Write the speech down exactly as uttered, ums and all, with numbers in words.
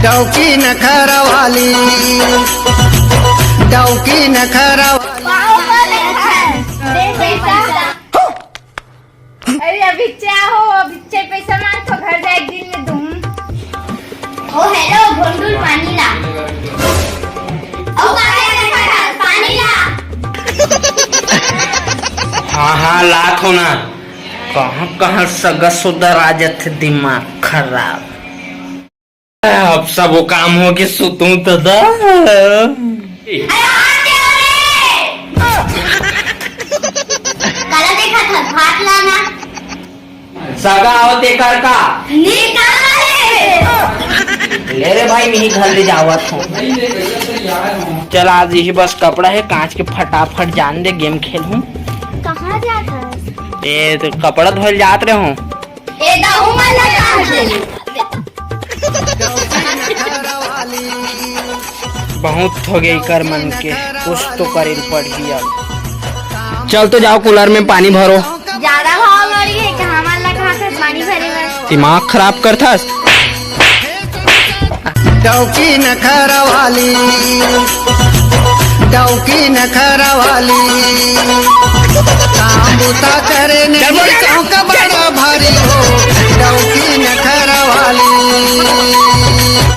डौकी नखरा वाली, डौकी नखरा वाली। अरे अभी क्या हो, अभी चाय पैसा मांग तो घर जाए दिन में तुम। ओ हेलो, भोंडुल पानी ला। ओ काका, पानी ला। हाँ हाँ, लात हो ना। कहाँ कहाँ सगा सुधर आ जाथे, दिमाग खराब। अब सब वो काम हो के सुतूं तो दा। काला देखा था, भात लाना। सगा आवत एकर का? निकाले। ले रे भाई, मिही घर ले जावत हो। चल, आज यही बस कपड़ा है, कांच के फटाफट जान दे, गेम खेल हूँ। कहाँ जात हस? ए तो कपड़ा धोल जात रहे हूँ। ए दहू मन लगा दे। बहुत हो गई कर मन के, कुछ तो करे पड़ही अब। चल तो जाओ, कूलर में पानी भरो। ज्यादा भाव बढ़ गए कि हमार लगा के पानी भरे बर। दिमाग खराब करथस। डौकी नखरा वाली, डौकी नखरा वाली। काम बुता करे नहीं, चौका